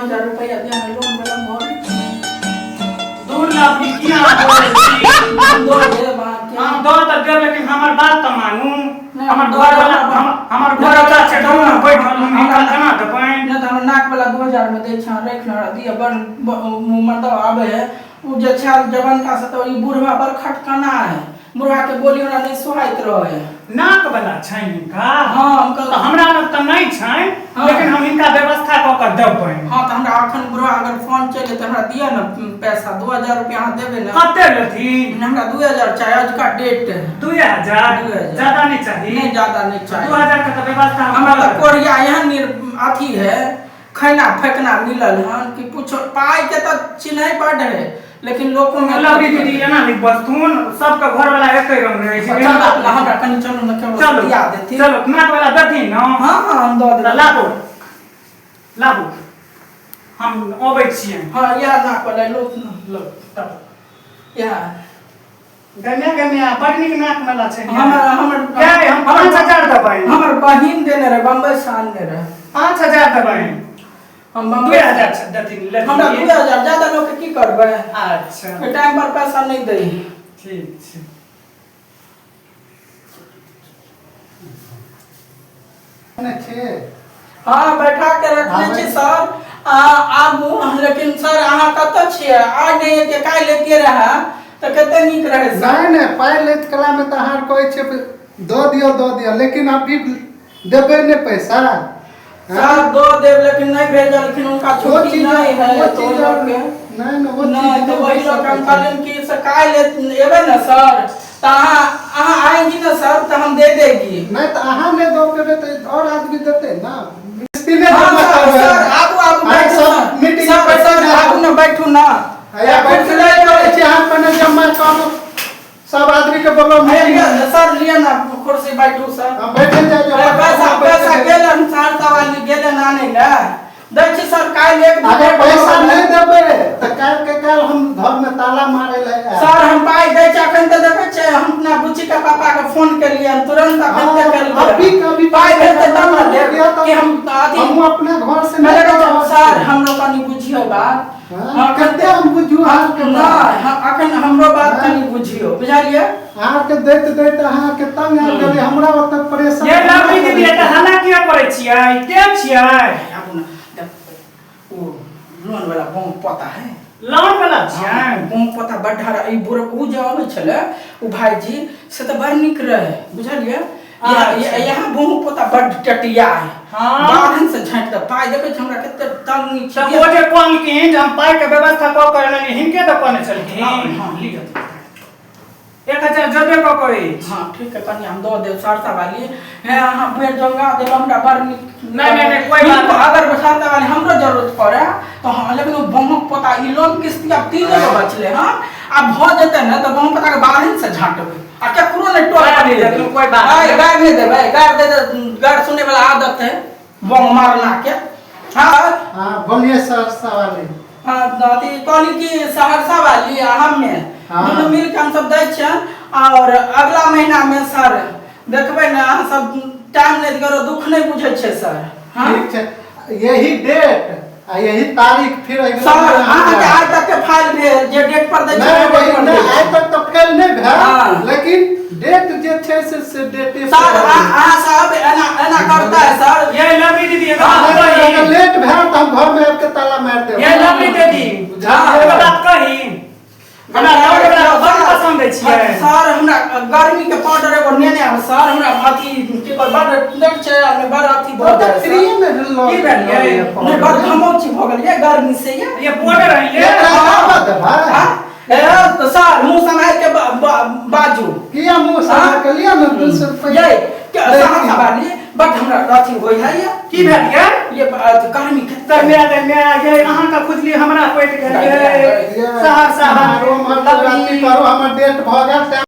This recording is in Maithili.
2000 रुपैआ दिअ ने लोन वाला मोर। दूर लवली, किया बोलै छी? हम दऽ देब अहाँके। हम दऽ तऽ देब, लेकिन हमर बात तऽ मानू। नहि, हमर हम घर वाला दऽ देब। हमर घर वाला छै गाँव में बैठल, हम हिनका केना देबनि? नहि तऽ हमरा नाक वाला 2000 मे दै छह, राखि ने, दिअ। बड़ मतलब आबै है ओ जे छै जवनका से, तऽ ई बुढ़वा बड़ खटकना है। बुढ़वा के बोली हमरा नहि सोहाइत रहे है। नाक वाला छनि हिनका? हाँ, हम तऽ हमरा लग तऽ नहि छनि, हाँ। लेकिन हम हिनका व्यवस्था कऽ कऽ देबनि। हाँ, तऽ हमरा अखन बुढ़वा अगर फोन चलि तऽ हमरा दिअ ने पैसा, 2000 रुपया अहाँ देबै ने। कते लेथिन? हमरा 2000 चाही, अजुका डेट है। 2000? 2000। ज्यादा नहि चाही? नहीं, ज्यादा नहीं चाहिए। 2000 के तऽ व्यवस्था हम हमरा कऽ तऽ देब। कोरिया एहन अथी है, खैना फेकना मिलल हन कि पूछो। पाइ के तऽ चिन्है बड है, लेकिन लोको में लवली दीदी, एना नहि बजथुन, सबके घर वाला एके रंग रहै छै। चलो अपना हमरा कनि चलू ने केकरो चलू। दिया देथिन। चलो, नाक वाला देथिन ने? हाँ हाँ, हम दऽ तऽ देबै। लाबू लाबू, हम अबै छियै। हाँ, इएह नाक वाला लोक। लो तब। इएह। गम्या गम्या, बड़ नीक नाक वाला छै। हमर हमर गै, हम 5000 देबै। हमर बहिन देने रहे, बम्बई से आनने रहे। 5000 देबै। हम दू बम्बई हजार देथिन, लेथिन। हमरा 2000, ज्यादा लोग के की करबै? अच्छा। टाइम पर पैसा नहीं दै। ठीक छै। छै। हाँ, बैठा के रखने छी सर। आबू, लेकिन सर, अहाँ कतऽ छियै? आइ नहि एतियै, काल्हि एतियै रहए तऽ कते नीक रहै सर। नहि नहि, पाइ लैत कला मे तऽ अहाँ कहै छियै दऽ दियौ दऽ दियौ, लेकिन अभी देबै नहि पैसा? सर, दऽ देब, लेकिन नहि भेजलखिन, हुनका ओ छुट्टी चीज नहि है ओ तऽ ओहि चीज लऽ के नहि नहि, ओ नहि चीज तऽ नहि वही भऽ लऽ के हम सकै छै। कहलियनि कि से काल्हि एबै ने सर, तऽ अहाँ अहाँ आएंगी ना सर, तऽ हम दे देगी। नहि तऽ अहाँ नहि दऽ पेबै तऽ और आदमी देतै ना, मिस्त्री नहि हाँ जमा सर। करबै। सर, आबू आबू। आइ बैठू सब सर। मीटिंग सर बैठू सर ने। आबू ने, बैठू ना। आया बैठू नहि करै छी अहाँ, पहिने जमा करू, सब आदमी के बोलो अरे मीटिंग। लिअ सर, लिअ ना कुर्सी, बैठू सर। हम बैठे जाइ जाउ। अरे पैसा पैसा गेलन, सहरसा वाली गेलन आनै लए। दै छी सर काल्हि एक दू अगर डेढ़ पैसा बजे। नहि देबै तऽ काल्हि के काल्हि हम घर में ताला मारै लए आयब। सर, हम पाइ दै छी। अखन तऽ देखै छियै, हम अपना बुच्ची के पापा के फोन केलियै, तुरंत अखन हाँ, तक केलियै। अभी कभी पाइ भेजतै तब ने देब कि हम अथी हम अपने घर से नहि नहि देखै दऽ छियै, रहल सर छी। हमरो कनि बुझियौ बात। हाँ, कते हम बुझू अहाँके बात? नहि, अखन हमरो बात हाँ। कनि बुझियौ, बुझलियै? अहाँके दैत दैत अहाँके तंग आबि गेलै, हमरा ओतऽ परेशान। ये लवली दीदी, एतऽ हल्ला किया करै छियै? के छियै? आबू ने, देख, ओ लोन वाला बम पता है। लोन वाला छियै? बम पता बड्ड हरा ई बुढ़ ओ जे अबै छलै ओ भाईजी से तऽ बड़ नीक रहै, बुझलियै? अच्छा। यहाँ बहु पोता बड्ड टटिया है। हाँ। बाहन से झाँटि दे पाइ। देखै छी, हमरा कते तंगी तऽ छै। ओ जे कहलखिन जे हम पाइके व्यवस्था कऽ कऽ एलनि, हिनके तऽ कहने छलखिन? हाँ, लिअ। 1000 जदे कऽ कऽ अछि। हाँ, ठीक है, कनि हम दऽ देब। सहरसा वाली है, अहाँ बेर जंगा देब हमरा, बड़ नीक। नहि, नहि, नहि, कोइ बात हिनको अगर सहरसा वाली हमरो जरूरत पड़े तऽ हाँ, लेकिन ओ बमक पोता ई लोन किस्ती आब 3 गो बचले हँ, आब भऽ जेतै ने तऽ बमक पोता के बाहर से झाँटबै आ केकरो नहि टोल। गारि नहि देथिन, कोइ बात नहि। गारि नहि देबै, गारि दे दे, गारि सुनै वाला आदत है बम मारना के। हाँ। हाँ, बोलिए सहरसा वाले। हाँ, अथी कहली कि सहरसा वाली आ हमे हाँ। दुनू मिल के हम सब दै छियनि और अगला महीना में सर देखबै ने, अहाँ सब टाइम नहि करो, दुख नहि बुझै छियै सर। हाँ। ठीक छै, यही डेट आ यही तारीख फिर अगिला सर महीना हम अहाँके जायब। आइ तक के फाइल भेल जे डेट पर दै नहि छियै, वही डेट पर नहि दै आइ छियै। तक तऽ फेल नहि भेल, लेकिन डेट जे छै से डेटे सर, अहाँ सब एना एना करता है सर? ये लवली दीदी, एगो बात अगर कही। लेट भेल तऽ हम घर में आबि के ताला मारि देब। ये लवली दीदी, एगो बात कही, हमरा लोन वाला बड़ पसंद अछि। सर, हमरा गर्मी के पाउडर एगो नेने आब सर, हमरा अथी की कहै बड़ देख छै आदमी बड़ अथी भऽ तऽ जाइ फ्रीए सर। में लऽ की भेल यै? लिअ नहि, बड़ घमौची भऽ गेल ये गर्मी से ये। ये पाउडर है ये। एकरा आबऽ देबै? हाँ? ए, तऽ सर, मुँह सम्हारि के बाजू। किया मुँह सम्हारि के? लिअ ने 200 रुपैआ। ये सहरसा वाली बड हमरा अथी होइ है ये। की भेल ये? ये अथी गर्मी के तऽ my my ये, अहाँके खुजली हमरा पटि गेल ये। सहरसा हमर लवली। करू, हमर डेट भऽ गेल।